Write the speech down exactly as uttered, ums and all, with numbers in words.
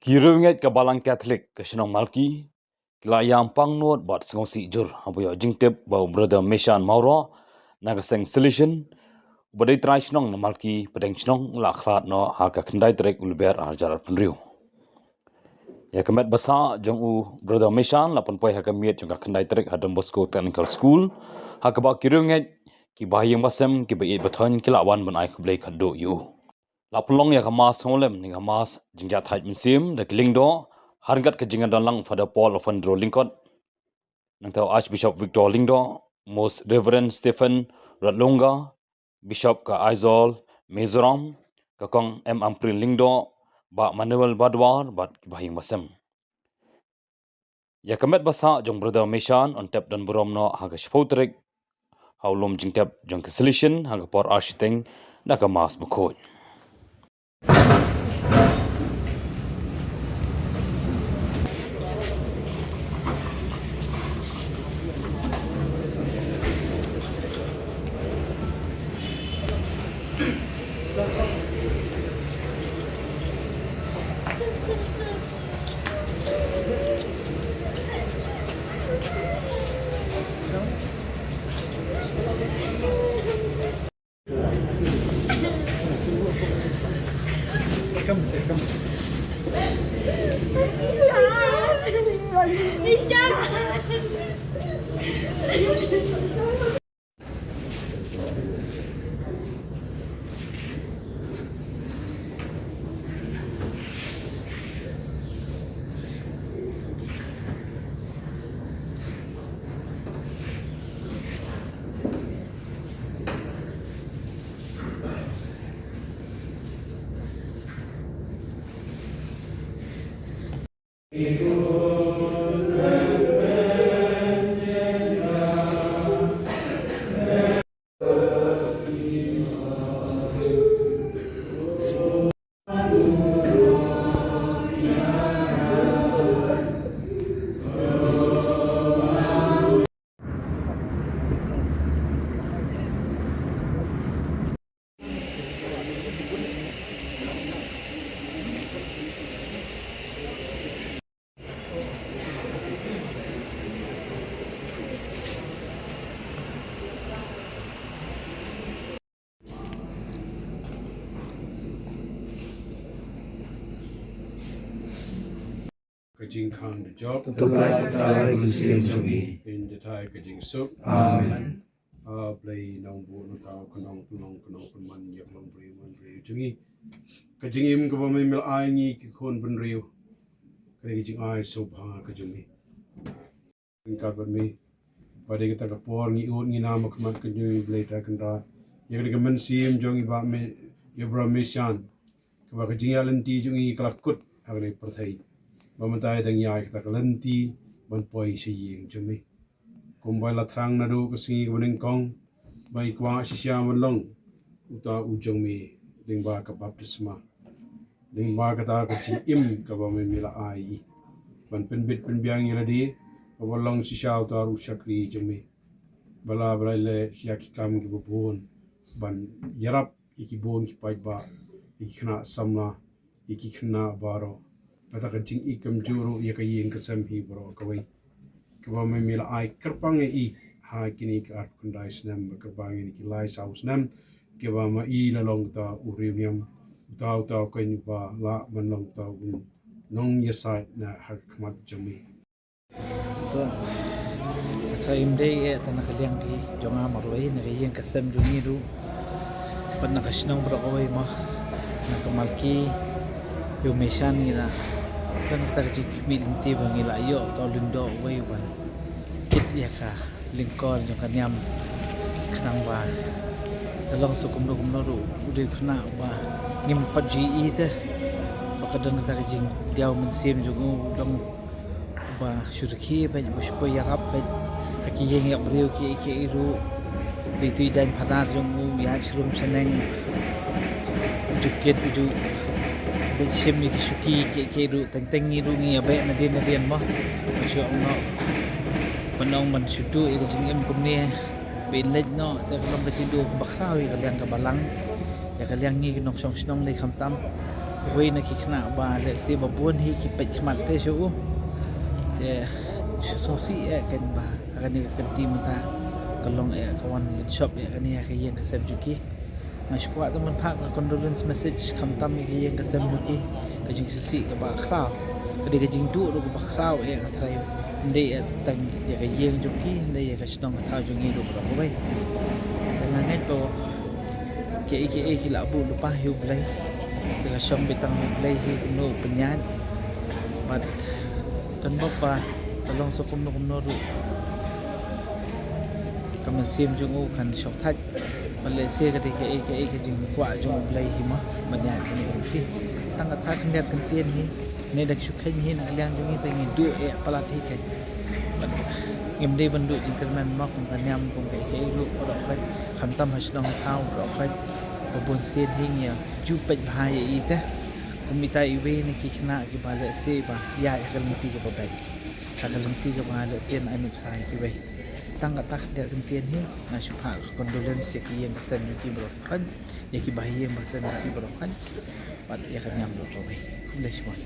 Ki riewngeit ka Balang Katholik ka shnong Malki ki la ïam pang nud bad sngewsih jur haba ïoh jingtip ba u Brother Meshan Mawroh na ka seng Salesian, uba dei trai shnong na Malki Pdeng Shnong, u la khlad noh ha ka khyndai tarik u Lber ar hajar arphew hynriew. Ïa ka met ba sah jong u Brother Meshan la pynpoi ha ka miet jong ka khyndai tarik ha Don Bosco Technical School, ha kaba ki riewngeit, ki bahaïing bahasem, ki ba ïeit ba thoiñ ki la wan ban ai khublei khatduh ïa u. La pynlong ïa ka Mass Sngewlem ne ka Mass Jingjahthait Mynsiem da ki Lyngdoh, ha ryngkat ka jingdon lang Father Paul Alfondro Lyngkot, nangta u Archbishop Victor Lyngdoh, Most Reverend Stephen Radlunga, Bishop ka Aizawl, Mizoram, ka Kong M Ampareen Lyngdoh, Bah Manuel Badwar bad ki bahaïing bahasem. Ïa ka met ba sah jong Brother Meshan yn tep don burom noh ha ka shiphew tarik ha u lum jingtep jong ka Salesian ha ka por ar shiteng da ka Mass bakhuid. Ka jingkhang da jop. To Blei ka Trai Mynsiem jong ngi. Pynjatai ka jingsuk. Amen. A Blei nongbuh nongthaw, ka nongpynlong ka nongpynman ïa ka longbriew manbriew jong ngi. Ka jingim kaba me me la ai ngi ki khun bynriew, ka dei ka jingai sngewbha ka jong me. Ryngkat bad me, ba dei kata ka por ngi ud ngi nam ha khmat ka jong me Blei Trai Kynrad, ïa kane ka mynsiem jong i Bah Me, ïa Brother Meshan, kaba ka jingïaid lynti jong i ka la kut ha kane ka pyrthei. Ba mynta i dang ïaid kata ka lynti ban poi sha ïing jong me. Kumba la thrang naduh ka sngi kaba nyngkong, ba i kwah shisha ban long uta u jong me lyngba ka baptisma, lyngba kata ka jingim kaba me me la ai i, ban pynbit pynbiang ïa lade, ba ban long shisha uta u shakri jong me, ba la, ba la leh shisha ki kam kiba bun, ban ïarap ïa ki bun ki paidbah, ïa ki khynnah samla, ïa ki khynnah baroh. Kata ka jingïeit kumjuh ruh ïa ka ïing ka sem hi baroh kawei, kaba me me la ai kyrpang ïa i ha kine ki arphew khyndai snem, ba kyrpang ïa kine ki lai saw snem, kaba ma i la long uta u riewniam, uta, uta u kynba lah ban long uta u nongïasaid na ha khmat jong me. To, ka im dei eh, ta na ka liang ki jong nga marwei, na ka ïing ka sem jong ngi ruh, bad na ka shnong baroh kawei mo, na ka Malki, ïa u Meshan ngi la don kata ka jingkhmih lynti ba ngi la ïoh uta u Lyngdoh uwei ban kit ïa ka lyngkor jong ka niam, khnang ba ka long sa kumno kumno ruh u dei u khynnah ba ngim pat ju ïohi te, ba ka don kata ka jingdiaw mynsiem jong u, u long ba shu rkhie beit, ba shu poi ïarap beit ha ki ïing ïa briew kiei kiei ruh. Dei tu i jaiñ phadar jong u, ïaid shrum shaneng, u ju kit, u ju leit shim ïa ki shuki kiei kiei ruh. Teng teng ngi ruh ngi ïa beh nadien nadien mo, ba shu ong noh, ban ong ban shu duh ïa ka jingim kumne. Ba in leit noh te ka long ka jingduh kaba khraw ïa ka liang ka balang, ïa ka liang ngi ki nongshong shnong lei khamtam. Wei na ki khynnah ba lehse ba bun hi ki peit khmat te sha u. Te shu sngewsih eh kein ba ha kane ka kynti mynta ka long eh ka wan shop eh kane ha ka ïing ka sem jong ki. Nga shu kwah tang ban phah ka condolence message khamtam ïa ka ïing ka sem jong ki. Ka jingsngewsih kaba khraw, ka dei ka jingduh ruh kaba khraw eh ka trai. Ym dei eh tang ïa ka ïing jong ki, ym dei ïa ka shnong ka thaw jong ngi ruh baroh kawei. Te nga ngeit ba kiei kiei ki la buh lypa ïa U Blei. Te ka shong beit tang U Blei hi kumno u pynïaid. Bad kan bok ba ka long sa kumno kumno ruh ka mynsiem jong u kan shong thait. Bad lehse ka dei kaei kaei ka jingkwah jong U Blei hi mo ban ïaid kane ka lynti. Tang kata khyndiat kyntien hi. Ne da shu kheiñ hi na ka liang jong ngi te ngi duh eh palat hi kein. Bad ngim dei ban duh jingkyrmen mo kum ka niam kum kaei kaei ruh baroh khoit. Khamtam ha shnong ha thaw baroh khoit. Ba bun sien hi ngi ïa ju peit bha ïa i te. Kum ita iwei na ki khynnah kiba lehse ba ïaid ha ka lynti kaba beit. Ha ka lynti kaba lehse yn ai nuksa ïa kiwei. Tang kata khyndiat kyntien hi nga shu phah ka condolence ïa ki ïing ka sem ïa ki baroh khoit, ïa ki bahaïing bahasem ïa ki baroh khoit. Bad ïa ka niam baroh kawei. Khublei shibun.